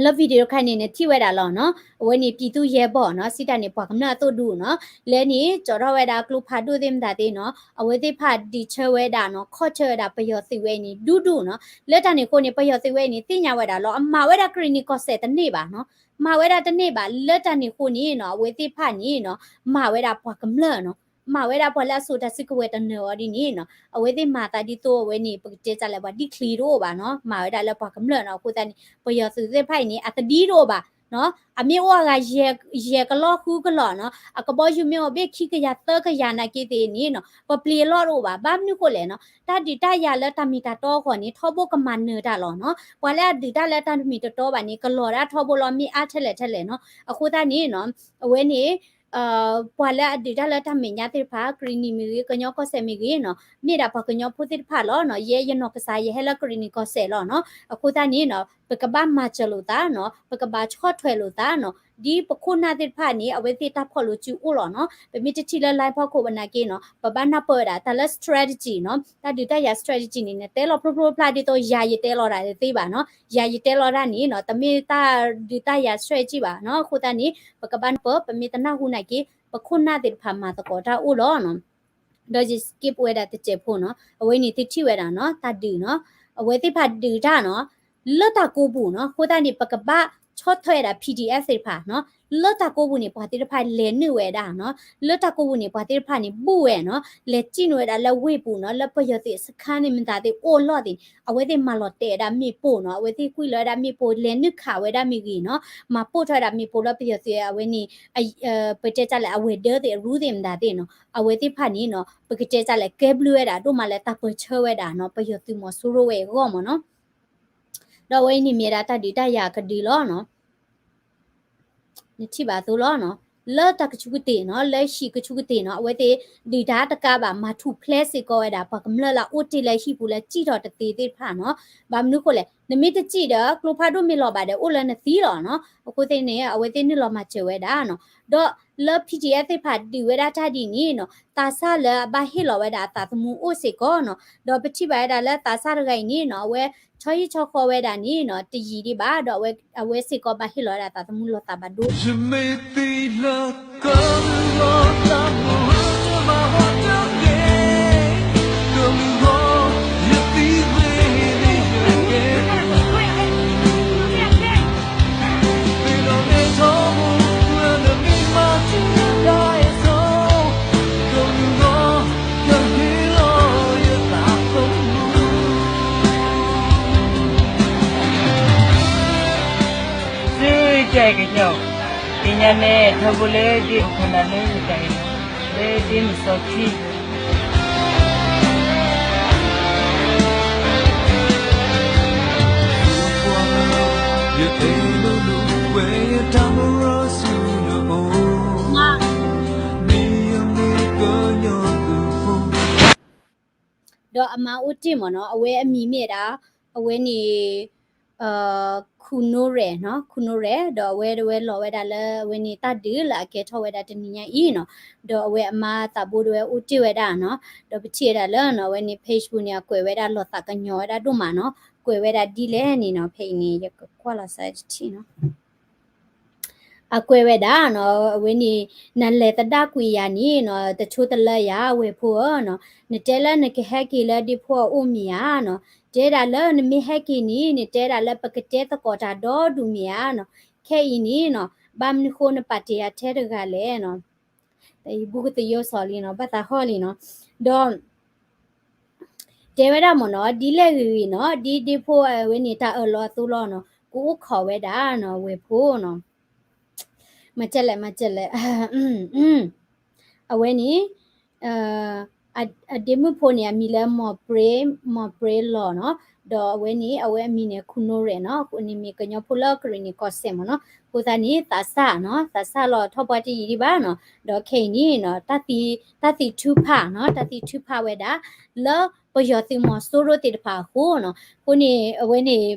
လၢ video တခါန့ၣ် နထံၣ်ဝဲဒၣ်လီၤနီၤ, အဝဲန့ၣ် ပြည်သူ့ရဲဘော် နီၤ, စံးတၢ်န့ၣ် ပှၤကမျၢၢ်အသိၣ်ဒူနီၤ, လၢန့ၣ် ကၠီထီၣ်ဝဲဒၣ်ကျိဖးဒိၣ်သ့ၣ်မတၤသ့ၣ်နီၤ, အဝဲသ့ၣ်တဖၣ်ဒုးဆၢဝဲဒၣ်နီၤ, ခီၣ်ဆၢဝဲဒၣ်ပယီၤသုးဝဲအံၤန့ၣ် ဒူဒူနီၤ. လၢတၢ်န့ၣ်အဃိန့ၣ် ပယီၤသုးဝဲအံၤန့ၣ် သ့ၣ်ညါဝဲဒၣ်လီၤ, အမၤဝဲဒၣ်ကရံၣ်နံၣ်ကီၢ်စဲၣ်တန့ၢ်ဘၣ်နီၤ, မၤဝဲဒၣ်တန့ၢ်ဘၣ်. လၢတၢ်န့ၣ်အဃိန့ၣ်နီၤ အဝဲသ့ၣ်တဖၣ်န့ၣ်နီၤ မၤဝဲဒၣ်ပှၤကမျၢၢ်နီၤ, မၤဝဲဒၣ်ပှၤလၢအစိာ်တၢ်စုကဝဲၤတနၢၤအီၤဒ်န့ၣ်နီၤ, အဝဲသ့ၣ်မၤသးဒ်သိးအဝဲန့ၣ် ပကတဲတၢ်လဲၣ် ပှၤဒ်ချံတအိၣ်ဘၣ်နီၤ, မၤဝဲဒၣ်လၢပှၤကမျၢၢ်နီၤ. အဃိသတးန့ၣ် ပယီၤသုးသ့ၣ်တဖၣ်အံၤန့ၣ် အသဒံတအိၣ်ဘၣ်နီၤ, အမ့ၢ်အိၣ်အဂၤ ယဲၢ်ကလီၢ်ဃုကလီၢ်နီၤ, အကဘီယူၤမ့ၢ်အိၣ်ဘ့ၣ်ခံကယၤသၢကယၤနာ်က့သ့ၣ်န့ၣ်နီၤ ပပျံၤအလီၢ်တအိၣ်ဘၣ်. ဘၣ်မနုၤဃိလဲၣ်နီၤ, တၢ်ဒုးတၢ်ယၤလၢတၢ်မ့ၢ်တၢ်တီအဂီၢ်န့ၣ် ထီဘိကမၤနၢၤတၢ်လီၤနီၤ. ပှၤလၢအဒုးတၢ်လၢတၢ်မ့ၢ်တတီဘၣ်န့ၣ် ကလီၤဒၣ်ထီဘိလီၤ မ့ၢ်အါထဲလဲၣ်ထဲလဲၣ်နီၤ. အဃိသတးန့ၣ်နီၤ အဝဲန့ၣ် ပှၤလၢအဒုးတၢ်လၢတၢ်မဲာ်ညါသ့ၣ်တဖၣ် ကရံၣ်နံၣ်မ့ၢ်ဂ့ၤ ကညီကီၢ်စဲၣ်မ့ၢ်ဂ့ၤနီၤ မ့ၢ်ဒၣ်ပှၤကညီဖိသ့ၣ်တဖၣ်လီၤနီၤ. ယဲယနီၢ်ကစၢ်ယဟဲလၢကရံၣ်နံၣ်ကီၢ်စဲၣ်လီၤနီၤ. အဃိသတးန့ၣ်နီၤ ပကဘၣ်မၤစၢၤလိာ်သးနီၤ, ပကဘၣ်ဆီၣ်ထွဲလိာ်သးနီၤ, ဒ်ပခိၣ်နၢ်သ့ၣ်တဖၣ်န့ၣ် အဝဲသ့ၣ်တၢ်ဖီၣ်လိာ်စုအိၣ်လီၤနီၤ. ပမ့ၢ်တထံၣ်လၢ line ဖီခိၣ်ဘၣ်နာ်က့နီၤ ပဘၣ်နၢ်ပၢၢ်ဝဲဒၣ် တၢ်လၢ strategy နီၤ, တၢ်ဒုးတၢ်ယၤ strategy န့ၣ် နတဲလီၤဖျိဖျိဖျါဒ်သိးယၤယတဲလီၤတၢ်သ့ဘၣ်နီၤ. ယၤယတဲလီၤတၢ်န့ၣ်နီၤ တမ့ၢ်တၢ်ဒုးတၢ်ယၤ strategy ဘၣ်နီၤ. အဃိသတးန့ၣ် ပကဘၣ်နၢ်ပၢၢ်, ပမ့ၢ်တနၢ်ဟူနာ်က့ ပခိၣ်နၢ်သ့ၣ်တဖၣ်မၤသကိးတၢ်အိၣ်လီၤနီၤ. ဒီးယ skip ဝဲဒၣ်တစဲးဖိနီၤ, အဝဲန့ၣ်သုထံၣ်ဝဲဒၣ်နီၤ တၢ်ဒုးနီၤ, အဝဲသ့ၣ်တဖၣ်ဒုးတၢ်နီၤ လၢတၢ်ကိးပူၤနီၤ, အဃိသတးန့ၣ် ပကဘၣ်ဆီၣ်ထွဲဝဲဒၣ် PDF သ့ၣ်တဖၣ်နီၤ, လၢတၢ်ကိးပူၤန့ၣ် ပှၤသ့ၣ်တဖၣ်လဲၤနုာ်ဝဲဒၣ်နီၤ, လၢတၢ်ကိးပူၤန့ၣ် ပှၤသ့ၣ်တဖၣ်န့ၣ် ဘူးဝဲနီၤ, လဲၤစံၣ်နုာ်ဝဲဒၣ်လၢဝ့ၢ်ပူၤနီၤ, လၢပယီၤသုးစခါန့ၣ် မတၤသ့ၣ်အိၣ်အလီၢ်သ့ၣ်န့ၣ် အဝဲသ့ၣ်မၤလီၤတဲာ်ဝဲဒၣ်မ့ၣ်ပိၢ်နီၤ, အဝဲသ့ၣ်ကွံာ်လီၤဝဲဒၣ်မ့ၣ်ပိၢ် လဲၤနုာ်ခးဝဲဒၣ်မ့ၢ်ဂ့ၤနီၤ, မၤပိၢ်ထီၣ်ဝဲဒၣ်မ့ၣ်ပိၢ်လၢပယီၤသုးအဝဲန့ၣ် ပတဲတၢ်လဲၣ် အဝဲၤဒၢသ့ၣ်အရူသ့ၣ်မတၤသ့ၣ်နီၤ, အဝဲသ့ၣ်တဖၣ်န့ၣ်နီၤ ပကတဲတၢ်လဲၣ် ကဲဘျုးဝဲဒၣ်ဒိၣ်မးလၢတၢ်ပၢၢ်ဆၢဝဲဒၣ်နီၤ ပယီၤသုးမီၤစိရိၤဝဲအဂီၢ်မ့ၢ်နီၤ, ဒီးအဝဲအံၤန့ၣ်မ့ၢ်ဒၣ်တၢ်ဒုးတၢ်ယၤကဒုလီၤနီၤ နထံၣ်ဘၣ်အသိးလီၤနီၤ, လၢတၢ်ကဆူးကတ့ၢ်နီၤ, လၢဟံၣ်ကဆူးကတ့ၢ်နီၤ, အဝဲသ့ၣ်ဒုးတၢ်တကးဘၣ် မၤထူၣ်ဖျဲးစ့ၢ်ကီးဝဲဒၣ် ပှၤကမျၢၢ်လၢအအိၣ်တ့ၢ်လၢဟံၣ်ပူၤလၢစံၣ်ထီၣ်တသ့သ့ၣ်တဖၣ်နီၤ, ဘၣ်မနုၤအဃိလဲၣ်, နမ့ၢ်တစံၣ်ဒီး ကျိဖးဒိၣ်မ့ၢ်လီၤဘၣ်ဒီး အိၣ်လၢနသံလီၤနီၤ, အဃိသတးန့ၣ် အဝဲသ့ၣ်နုာ်လီၤမၤစၢၤဝဲဒၣ်နီၤ, ဒီးလၢ PDF သ့ၣ်တဖၣ်ဒုးဝဲဒၣ်တၢ်ဒ်န့ၣ်နီၤ, သးစၢ်လၢအဘၣ်ဟ့ၣ်လီၤဝဲဒၣ်အသးသမူအိၣ်စ့ၢ်ကီးနီၤ, ဒီးပထံၣ်ဘၣ်ဝဲဒၣ်လၢသးစၢ်တဂၤအံၤန့ၣ်နီၤ, အဝဲ ဆီဟံၣ်ဆီဃီဝဲဒၣ်န့ၣ်နီၤ တယံာ်ဒံးဘၣ်, ဒီးအဝဲစ့ၢ်ကီးဘၣ်ဟ့ၣ်လီၤဝဲဒၣ်သးသမူ လီၤသးဘၣ်ဒိ ယမ့ၢ်သံလၢကလူၤဂီၢ်သးမုာ်တမၤဟီၣ်တဂ့ၤ, ကလူၤဂီၢ် ယသံသ့န့ၣ်ယကဲ, သ့ၣ်နီၣ်န့ၢ်ထီဘိလၢနမ့ၢ်မၤတၢ်အဲၣ်စိ, ကလူၤဂီၢ် ကဟ့ၣ်လီၤယသးသမူ စူကဲကညီ, ကညါန့ၣ် ထီဘိလၢဒ်အိၣ်ခိးနၤလၢယတၢ်အဲၣ်, လၢဒ်မုၢ်စီဆှံ ယအဲၣ်လီၤနၤဝဲယတၢ်မၤရၢဆူနအိၣ်, မ့ၢ်ယမ့ၢ်ကညီသုးဖိ ဒီးအမါအိၣ်တ့ၢ်မ့ၢ်နီၤ, အဝဲအမံၤမ့ၢ်ဒၣ် အဝဲန့ၣ် ခူနိရဲၣ်နီၤ, ခူနိရဲၣ်, ဒီးအဝဲဒၣ်ဝဲလီၤဝဲဒၣ်လၢအဝဲန့ၣ်တၢ်ဒုးလၢအကဲထီၣ်ဝဲဒၣ်တနံၤညါအံၤနီၤ, ဒီးအဝဲအမါသးဘိဒၣ်ဝဲအိၣ်တ့ၢ်ဝဲဒၣ်နီၤ, ဒီးပထံၣ်ဝဲဒၣ်လၢနီၤ အဝဲန့ၣ် page ပူၤန့ၣ် အကွဲးဝဲဒၣ်လီၤသးကညီၤဝဲဒၣ်ဒိၣ်မးနီၤ, ကွဲးဝဲဒၣ်ဒ်လဲၣ်န့ၣ်နီၤ, ဖဲအံၤန့ၣ် ယကကွၢ်လီၤစၢ်တထံၣ်နီၤ အကွဲးဝဲဒၣ်နီၤ, အဝဲန့ၣ် နလဲၤသဒၣ်ကွံာ်ယၤန့ၣ်နီၤ, တဆိတလၢယၤ ဝဲၢ်ဖိဧၢနီၤ, နတဲလၢနကဟဲက့ၤလၢဒ့ဖိအအိၣ်မ့ၢ်ဧါနီၤ, တဲဒၣ်လၢနမ့ၢ်ဟဲက့ၤန့ၣ် နတဲဒၣ်လၢပကတဲသကိးတၢ်ဒီဒူၣ်မ့ၢ်ဧါနီၤ, ခဲအံၤန့ၣ်နီၤ ဘၣ်မနုၤဃိနပာ်တ့ၢ်ယၤထဲတဂၤလဲၣ်နီၤ, တၢ်အံၤဘူးကသယိစီၤလံနီၤ, ဘၣ်သးဟီၣ်လံနီၤ, ဒီး တဲဝဲဒၣ်မ့ၢ်နီၤ, ဒ်လဲၣ်ဂ့ၤဂ့ၤနီၤ, ဒ်ဒ့ဖိအဝဲန့ၣ်တၢ်အၢၣ်လီၤအသိးလီၤနီၤ, ကအိၣ်ခိးဝဲဒၣ်နီၤ ဝဲၢ်ဖိနီၤ, မၤစၢၤလဲၣ် မၤစၢၤလဲၣ်, အဝဲန့ၣ် အဒ့မုၣ်ဖိန့ၣ် အမံၤလၢ မီၤပြ့လီၤနီၤ, ဒီးအဝဲန့ၣ် အဝဲအမံၤန့ၣ် ခူနိရဲၣ်နီၤ, အဃိန့ၣ်မ့ၢ်ကညီဖိလၢကရ့ၣ်နံၣ်ကီၢ်စဲၣ်မ့ၢ်နီၤ, အဃိသတးန့ၣ် သးစၢ်နီၤ, သးစၢ်လီၤထီၣ်ပှၢ်တယံာ်ဒံးဘၣ်နီၤ, ဒီးခဲအံၤန့ၣ်နီၤ တၢ်သံထုးဖးနီၤ, တၢ်သံထုးဖးဝဲဒၣ် လၢပယီၤသုးမီၤစိရိၤသ့ၣ်တဖၣ်အဃိနီၤ, အဃိန့ၣ် အဝဲန့ၣ်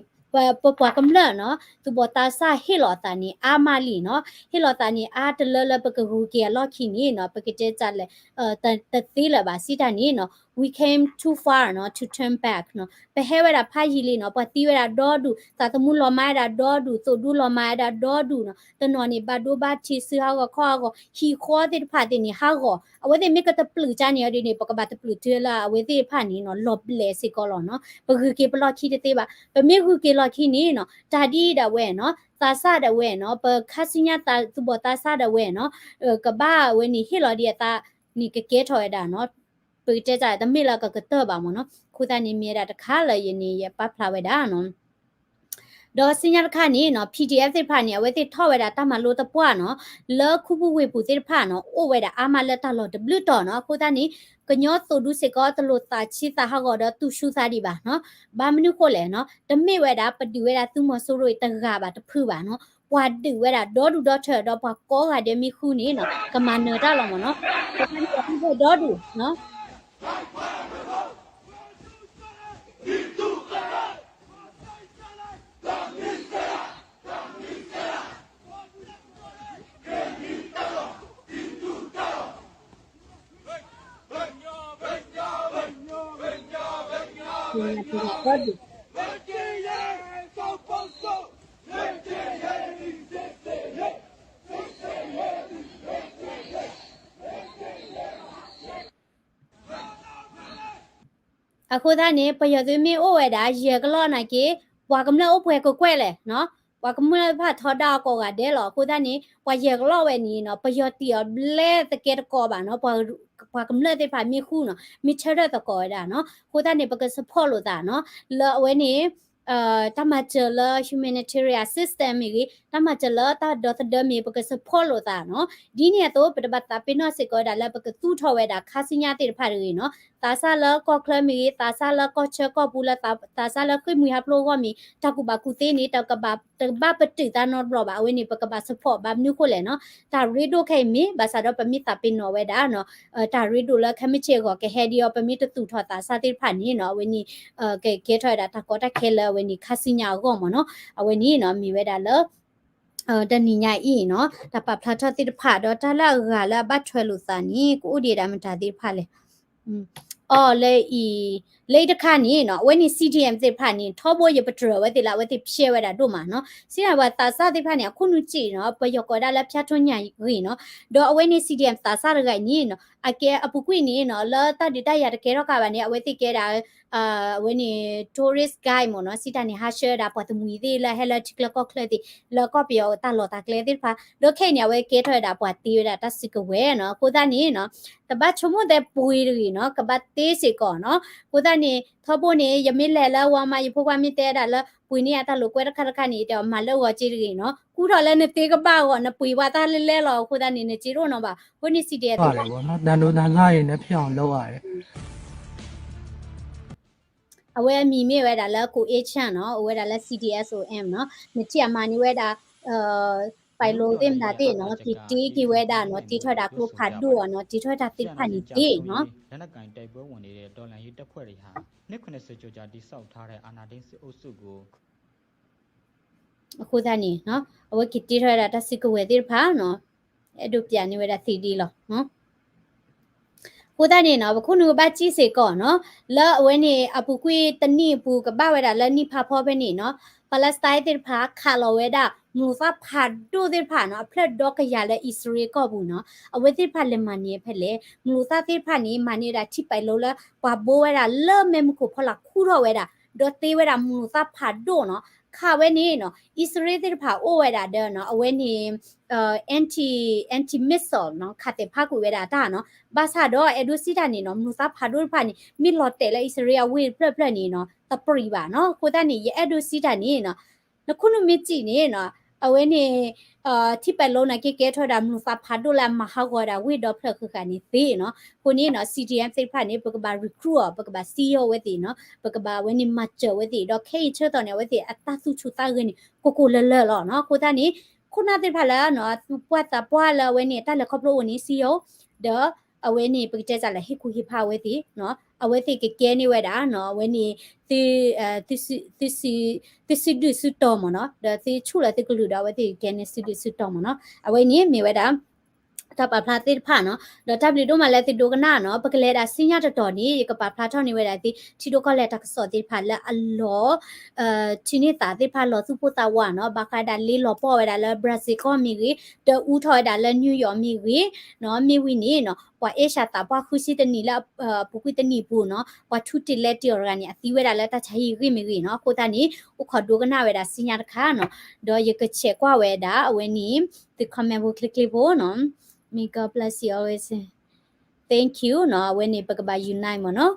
ပပှၤကမျၢၢ်နီၤ သူၣ်ဘီၣ်သးစၢ်ဟ့ၣ်လီၤသးန့ၣ်အါမးလံနီၤ, ဟ့ၣ်လီၤသးန့ၣ်အါတလၢလၢပကဂုၤက့ၤအလီၢ်ခံန့ၣ်နီၤ, ပကတဲတၢ်လဲၣ် တသ့လၢၤဘၣ်စံးတၢ်န့ၣ်နီၤ, we came too far နီၤ to turn back နီၤ, ပဟဲဝဲဒၣ်ဖးယံာ်လံနီၤ, ပှၤသံဝဲဒၣ်ဒီဒူၣ်, သးသမူလီၤမၢ်ဝဲဒၣ်ဒီဒူၣ်, သိၣ်ဒူလီၤမၢ်ဝဲဒၣ်ဒီဒူၣ်နီၤ, တနီၤန့ၣ် ဘၣ်ဒိဘၣ်ထံး စုဟးဂီၤခီၣ်ဟးဂီၤ, ဟံၣ်ဃီသ့ၣ်တဖၣ်သ့ၣ်န့ၣ် ဟးဂီၤ, အဝဲသ့ၣ်မ့ၢ်ကတပျုၢ်တၢ်န့ၣ်အီၤဒ်န့ၣ် ပကဘၣ်တပျုၢ်တုၤလၢအဝဲသ့ၣ်တဖၣ်န့ၣ်နီၤ လီၤဘျဲးစ့ၢ်ကီးလီၤနီၤ, ပဂုၤက့ၤပလီၢ်ခံတသ့ဘၣ်, ပမ့ၢ်ဂုၤက့ၤလီၢ်ခံန့ၣ်နီၤ တၢ်ဒ်ဒၣ်ဝဲနီၤ သးစၢ်ဒၣ်ဝဲနီၤ ပခါဆူညါသူၣ်ဘီၣ်သးစၢ်ဒၣ်ဝဲနီၤ ကဘၣ်ဝဲန့ၣ်ဟ့ၣ်လီၤဒံးအသးန့ၣ်ကကဲထီၣ်ဝဲဒၣ်နီၤ, ပကတဲတၢ်တမ့ၢ်လၢကကတၢၢ်ဘၣ်မ့ၢ်နီၤ, အဃိသတးန့ၣ်မ့ၢ်ဝဲဒၣ်တခါလၢယန့ၣ် ယပာ်ဖျါဝဲဒၣ်နီၤ. ဒီးဆူညါတခါန့ၣ်နီၤ PDF သ့ၣ်တဖၣ်န့ၣ် အဝဲသ့ၣ်ထီၣ်ဝဲဒၣ်တၢ်မၤလိသပှၢ်နီၤ, လၢခူပူၤဝ့ၢ်ပူၤသ့ၣ်တဖၣ်နီၤ အိၣ်ဝဲဒၣ်အါမးလၢတၢ်လီၢ်တဘျုးတီၤနီၤ, အဃိသတးန့ၣ် ကညီသိၣ်ဒူစ့ၢ်ကီးတလိၣ်သးဆံးသးဟးဂီၤဒီးသူၣ်ဆူၣ်သးဒံးဘၣ်နီၤ, ဘၣ်မနုၤဃိလဲၣ်နီၤ, တမ့ၢ်ဝဲဒၣ်ပဒုးဝဲဒၣ်သုးမီၤစိရိၤအံၤတဂၤဘၣ်တဖုဘၣ်နီၤ, ပှၤဒုးဝဲဒၣ်ဒီဒူၣ်ဒီထၢဒီးပှၤကိးဂၤဒဲးမ့ၢ်ဃုန့ၣ်နီၤ ကမၤနၢၤတၢ်လီၤမ့ၢ်နီၤ, ဒီဒူၣ်နီၤ ဒီဒူၣ် အဃိသတးန့ၣ် ပယီၤသုးမ့ၢ်အိၣ်ဝဲဒၣ် ယဲၢ်ကလီၢ်နာ်က့ ပှၤကမျၢၢ်အိၣ်ပှဲၤကကွဲၢ်လဲၣ်နီၤ, ပှၤကမျၢၢ်တဖၣ်ထီဒါအီၤကိးဂၤဒဲးလီၤ. အဃိသတးန့ၣ် ပှၤယဲၢ်ကလီၢ်ဝဲန့ၣ်နီၤ ပယီၤတံၢ်အီၤဘျဲသကဲတကိးဘၣ်နီၤ, ပှၤကမျၢၢ်သ့ၣ်တဖၣ်မ့ၢ်ဃူနီၤ မ့ၢ်ဆၢထၢၣ်သကိးဝဲဒၣ်နီၤ. အဃိသတးန့ၣ် ပက support လိာ်သးနီၤ လၢအဝဲန့ၣ် တၢ်မၤစၢၤလၢ humanitarian assistance မ့ၢ်ဂ့ၤ, တၢ်မၤစၢၤလၢတၢ်ဒီသဒၢမ့ၢ် ပက support လိာ်သးနီၤ. ဒ်န့ၣ်အသိး ပတဘၣ်သးပ့ၤနီၣ်စ့ၢ်ကီးဝဲဒၣ်လၢပကသူၣ်ထီၣ်ဝဲဒၣ်ခါဆူညါသ့ၣ်တဖၣ်တဂ့ၤနီၤ, သးစၢ်လၢကီၢ်ချၢမ့ၢ်ဂ့ၤ, သးစၢ်လၢကီၢ်ဆၢကီၢ်ပူၤလၢ သးစၢ်လၢဃ့ၢ်မှံဟးဖျိးအဂီၢ်မ့ၢ် တၢ်ကူၣ်ဘၣ်ကူၣ်သ့န့ၣ် တကဘၣ် တကဘၣ်ပတုာ်သးနီတဘျီဘၣ်. အဝဲန့ၣ် ပကဘၣ် support ဘၣ်မနုၤဃိလဲၣ်နီၤ, တၢ်ရ့ဒိၣ်ခဲအံၤမ့ၢ် ဘၣ်ဆၣ်ဒီးပမ့ၢ်သးပ့ၤနီၣ်ဝဲဒၣ်နီၤ တၢ်ရ့ဒိၣ်လၢခဲမုၢ်ဆ့ၣ်အဂီၢ်ကဟဲဒံးအီၤ ပမ့ၢ်တသူၣ်ထီၣ်သးစၢ်သ့ၣ်တဖၣ်န့ၣ်နီၤ အဝဲန့ၣ် ကကဲထီၣ်ဝဲဒၣ်တၢ်ကီတၢ်ခဲလၢအဝဲန့ၣ်ခါဆူညါအဂီၢ်မ့ၢ်နီၤ. အဝဲန့ၣ်နီၤ မ့ၢ်ဝဲဒၣ်လၢ တနံၤညါအံၤနီၤ တၢ်ပာ်ဖျါထီၣ်သ့ၣ်တဖၣ် ဒီးတၢ်လၢအဂၤလၢအဘၣ်ထွဲလိာ်သးန့ၣ် ကအိၣ်ဒံးဒၣ်မတၤသ့ၣ်တဖၣ်လဲၣ်. အီၤလၢအံၤ လၢအံၤတခါန့ၣ်နီၤ အဝဲန့ၣ် CDM သ့ၣ်တဖၣ်န့ၣ် ထီဘိယပတြၢၤဝဲသ့ၣ်လၢအဝဲသ့ၣ်ဖျဲးဝဲဒၣ်ဒိၣ်မးနီၤ, စံးဒၣ်ပှၤသးစၢ်သ့ၣ်တဖၣ်န့ၣ် အခိၣ်နူာ်စံးနီၤ ပယီၤကိးဝဲဒၣ်လၢဖၠါထိၣ်ညၣ်ဂ့ၤနီၤ, ဒီးအဝဲန့ၣ် CDM သးစၢ်တဂၤအံၤန့ၣ်နီၤ အကဲအပူၤကွံာ်န့ၣ်နီၤ လၢတၢ်ဒုးတၢ်ယၤတကဲထီၣ်ကါဘၣ်န့ၣ် အဝဲသ့ၣ်ကဲဒၣ် အဝဲန့ၣ် tourist guide မ့ၢ်နီၤ, စံးတၢ်န့ၣ် ဟးဆှၢဝဲဒၣ်ပှၤတမှံၤသ့ၣ်လၢဟဲလၢထံချၢကီၢ်ချၢသ့ၣ် လၢကီၢ်ပယီၤတၢ်လီၢ်တၢ်ကျဲသ့ၣ်တဖၣ်, ဒီးခဲအံၤန့ၣ် အဝဲကဲထီၣ်ဝဲဒၣ်ပှၤတ့ဝဲဒၣ်တၢ်စုကဝဲၤနီၤ. အဃိသတးန့ၣ်နီၤ တဘၣ်ဆိကမိၣ်သဲပှ့ၤတဂ့ၤနီၤ ကဘၣ်တ့စ့ၢ်ကီးနီၤ. အဃိသတးန့ၣ် ထီဘိန့ၣ် ယမ့ၢ်လဲၤလၢဝါမး ယဖိခွါမ့ၢ်တဲဒၣ်လၢ ပှ့ၤန့ၢ်အတၢ်လိာ်ကွဲတခါတခါန့ၣ် တဲအီၤမၤလၢအဂီၤစ့တဂ့ၤနီၤ, ကူၣ်ထီၣ်လၢနသ့ကဘၣ်အဂီၢ် နပှ့ၤဝဲတၢ်လဲၢ်လဲၢ်လီၤ. အဃိသတးန့ၣ် နစ့တအိၣ်နီၤဘၣ်. အဃိန့ၣ် CDM သ့ၣ်တဖၣ် အဝဲအမံၤမ့ၢ်ဝဲဒၣ်လၢ ကိးအ့ၣ်ဆၣ်နီၤ, အိၣ်ဝဲဒၣ်လၢ CDSOM နီၤ, နထံၣ်အမၤန့ၢ်ဝဲဒၣ် ပၢၤလိသ့ၣ်မတၤသ့ၣ်နီၤ, က့ၤတ့က့ၤဝဲဒၣ်နီၤ, တ့ထီၣ်ဝဲဒၣ်ကျိဖးဒိၣ်နီၤ, တ့ထီၣ်ဝဲဒၣ်သ့ၣ်တဖၣ်န့ၣ်သ့နီၤ. အဃိသတးန့ၣ် အဝဲက့ၤတ့ထီၣ်ဝဲဒၣ်တၢ်စုကဝဲၤသ့ၣ်တဖၣ်နီၤ, အဲၣ်ဒိးပၠးန့ၢ်ဝဲဒၣ်သ့ဒ်လီၤ. အဃိသတးန့ၣ်နီၤ ပခိၣ်နူာ်ကဘၣ်စံးစ့ၢ်ကီးနီၤ, လၢအဝဲန့ၣ် အပူၤကွံာ်တနံၣ်အပူၤ ကဘၣ်ဝဲဒၣ်လၢနံၣ်ဖးဖီဖဲန့ၣ်နီၤ, Palestine သ့ၣ်တဖၣ်ခးလီၤဝဲဒၣ် မုၢ်လူၤသၣ်ဖးဒိၣ်သ့ၣ်တဖၣ်နီၤ, အဖျၢၣ်ဒီကယၤလၢအံၣ်စရ့လးကီၢ်ပူၤနီၤ, အဝဲသ့ၣ်တဖၣ်လဲၤမၤန့ၢ်ဖဲလဲၣ်, မုၢ်လူၤသၣ်သ့ၣ်တဖၣ်န့ၣ် မၤန့ၢ်ဝဲဒၣ်ထံပၢၤလိလၢ ပှၤဘိဝဲဒၣ်လၢမဲးမုၢ်ခိၣ်ဖီလာ်ခူထီၣ်ဝဲဒၣ်, ဒီးတ့ဝဲဒၣ်မုၢ်လူၤသၣ်ဖးဒိၣ်နီၤ, ခးဝဲန့ၣ်နီၤ, အံၣ်စရ့လးသ့ၣ်တဖၣ်အိၣ်ဝဲဒၣ်ဒီးနီၤ, အဝဲန့ၣ် anti, anti missile နီၤ, ခးသဲးဖးကွံာ်ဝဲဒၣ်တၢ်နီၤ, ဘၣ်ဆၣ်ဒီးအဲၣ်ဒိးစံးတၢ်န့ၣ်နီၤ, မုၢ်လူၤသၣ်ဖးဒိၣ်တဖၣ်န့ၣ် မ့ၢ်လီၤတဲာ်လၢအံၣ်စရ့လးအဝ့ၢ်တဖျၢၣ်ဖျၢၣ်န့ၣ်နီၤ, တပြံးဘၣ်နီၤ. အဃိသတးန့ၣ် ယအဲၣ်ဒိးစံးတၢ်န့ၣ်နီၤ, နခိၣ်နူာ်မ့ၢ်စံးန့ၣ်နီၤ, အဝဲန့ၣ် ထံပၢၤလိနာ်က့ ကဲထီၣ်ဝဲဒၣ်မုၢ်လူၤသၣ်ဖးဒိၣ်လၢအမၤဟးဂီၤဝဲဒၣ်ဝ့ၢ်ဒီဖျၢၣ်ဃုာ်ဃာ်န့ၣ်သ့နီၤ. အဃိန့ၣ်နီၤ CDM သ့ၣ်တဖၣ်န့ၣ် ပကဘၣ် recruit အီၤ, ပကဘၣ်စံၣ်ညီၣ်ဝဲသ့ၣ်နီၤ, ပကဘၣ်အဝဲန့ၣ်မၤစၢၤဝဲသ့ၣ်, ဒီးခဲအံၤဆၢကတီၢ်န့ၣ် အဝဲသ့ၣ်အတၢ်သူၣ်ဆူၣ်သးဂဲၤန့ၣ် ကိၢ်ကိၢ်လၢၤလၢၤလီၤနီၤ. အဃိသတးန့ၣ် ခိၣ်နၢ်သ့ၣ်တဖၣ်လၢ သူၣ်ပှၢ်သးပှၢ်လၢအဝဲန့ၣ်တၢ်လဲၤခီဖျိအိၣ်န့ၣ် စံၣ်ညီၣ်, ဒီး အဝဲန့ၣ် ပကတဲစးလၢဟ့ၣ်ကူၣ်ဟ့ၣ်ဖးအဝဲသ့ၣ်နီၤ, အဝဲသ့ၣ်ကကဲန့ၢ်ဝဲဒၣ်နီၤ, အဝဲန့ၣ် သု သု သုစုဒုၣ်စုတီၤမ့ၢ်နီၤ, ဒီးသုဆူၣ်လၢသုကလုာ်ဒီး အဝဲသ့ၣ်ကကဲန့ၢ်စုဒုၣ်စုတီၤမ့ၢ်နီၤ. အဝဲန့ၣ်မ့ၢ်ဝဲဒၣ် တၢ်ပာ်ဖျါသ့ၣ်တဖၣ်နီၤ, ဒီးတၢ်ဘျုးဒိၣ်မးလၢသုဒိကနၣ်နီၤ. ပကလဲၤဒၣ်စံၣ်ညီၣ်တတီၤန့ၣ် ယကပာ်ဖျါထီၣ်န့ၢ်ဝဲဒၣ်သု ထံဒိၣ်ကီၢ်လဲၢ်တၢ်ကစီၣ်သ့ၣ်တဖၣ်လၢအလီၤ ထံန့ၢ်သးသ့ၣ်တဖၣ်လီၤသူၣ်ပိၢ်သးဝးနီၤ, ဘၣ်ဃးဒၣ်လ့လီၤပှီၢ်ဝဲဒၣ်လၢ Brazil ကီၢ်မ့ၢ်ဂ့ၤ, ဒီးအူထီၣ်ဝဲဒၣ်လၢ New York မ့ၢ်ဂ့ၤ, မ့ၢ်ဝံၤန့ၣ်နီၤ ပှၤအဲၣ်စှၤသးပှၢ်ဃုဆံတနံၣ်လၢအပူၤကွံာ်တနံၣ်အပူၤနီၤ, ပှၤထူတ့ၢ်လဲၤတ့ၢ်အီၤတဂၤန့ၣ် အသံဝဲဒၣ်လၢတၢ်ဆါဟံၣ်အဂ့ၢ်မ့ၢ်ဂ့ၤနီၤ. အဃိသတးန့ၣ် အိၣ်ခိးဒိကနၣ်ဝဲဒၣ်စံညါတခါနီၤ, ဒီးယကဆဲးကွၢ်ဝဲဒၣ်အဝဲန့ၣ် သု comment ဖိချ့ချ့ဖိနီၤ. May God bless you always. Thank you နီၤ. အဝဲန့ၣ် ပကဘၣ် unite မ့ၢ်နီၤ.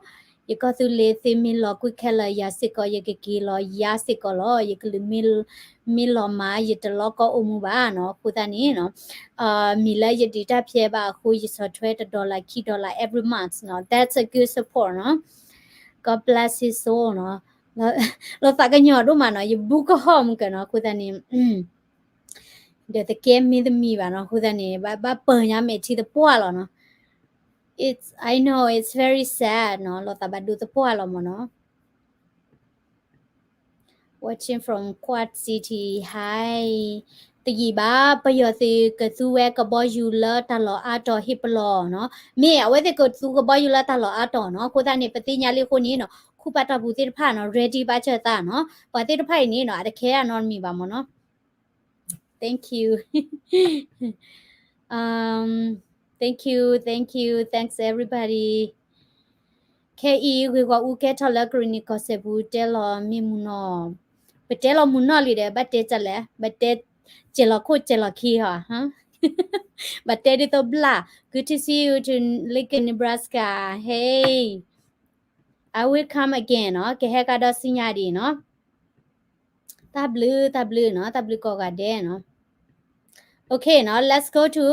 ယကီၢ်သူလ့ၤသ့ၣ်မ့ၢ်လီၤကွံာ်ခဲလၢာ်ယၤစ့ၢ်ကီး ယကက့ၤလီၤယၤစ့ၢ်ကီးလီၤ. ယကလုာ်မ့ၢ်လီၤမး ယတလီၢ်ကီၢ်အိၣ်မူဘၣ်နီၤ. အဃိသတးန့ၣ်နီၤ မ့ၢ်လၢယဒုးတၢ်ဖျဲးဘၣ်အဃိ ယဆီၣ်ထွဲတ dollar ခံ dollar every month နီၤ. That's a good support နီၤ. God bless his soul နီၤ. လီၤသးကညီၤဒိၣ်မးနီၤ. ယဘူးကဟီၣ်မုၢ်ကနီၤ. အဃိသတးန့ၣ် ဒီးတကဲမ့ၢ်တမံၤဘၣ်နီၤ. အဃိသတးန့ၣ် ဘၣ်ပၢၢ်ညါမဲာ်ထံသပှၢ်လီၤနီၤ. It's, I know it's very sad နီၤ. လီၤသးဘၣ်ဒိသပှၢ်လီၤမ့ၢ်နီၤ. Watching from Kuwait City. Hi. တယံာ်ဘၣ် ပယီၤသုးကသူဝဲကဘီယူၤလၢတၢ်လီၢ်အါတီၤဟ့ၣ်ပလီၢ်နီၤ. မ့ၢ်အဝဲသ့ၣ်ကသူကဘီယူၤလၢတၢ်လီၢ်အါတီၤနီၤ. အဃိသတးန့ၣ် ပသ့ၣ်ညါလံအဃိန့ၣ်နီၤ ခူပာ်တၢ်ပူၤသ့ၣ်တဖၣ်နီၤ ready ဘၣ်စၢၤသးနီၤ. ပှၤသ့ၣ်တဖၣ်အံၤန့ၣ်နီၤ အတခဲအနီတမံၤဘၣ်မ့ၢ်နီၤ. Thank you. Um, thank you, thank you, thanks everybody. ခဲအံၤ ဂ့ၢ်ဂီၢ်အူကဲထီၣ်လၢကရ့ၣ်နံၣ်ကီၢ်စဲၣ်ပူၤ တဲလီၤမ့ၢ်မုၢ်နီၢ်, ပတဲလီၤမုၢ်နီၢ်လံဒီး ဘၣ်တဲကလဲၣ်, ဘၣ်တဲကဲလီၤခိၣ်ကဲလီၤခံဟီ, ဘၣ်တဲဒ်သိးဘျၣ်. Good to see you to Lincoln, Nebraska. Hey, I will come again နီၤ, ကဟဲကဒီးဆူညါဒံးနီၤ. တၢ်ဘျုး တၢ်ဘျုးနီၤ, တၢ်ဘျုးကိးဂၤဒဲးနီၤ. Okay နီၤ, let's go to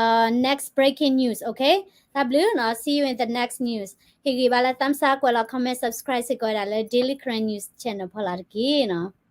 uh next breaking news, okay? တၢ်ဘျုးနီၤ, see you in the next news. ဟ့ၣ်ဂံၢ်ဘါလၢ thumbs up ကွဲးလီၤ comment, subscribe စ့ၢ်ကီးဝဲဒၣ်လၢ Daily Karen News Channel ဖီလာ်တက့ၢ်နီၤ.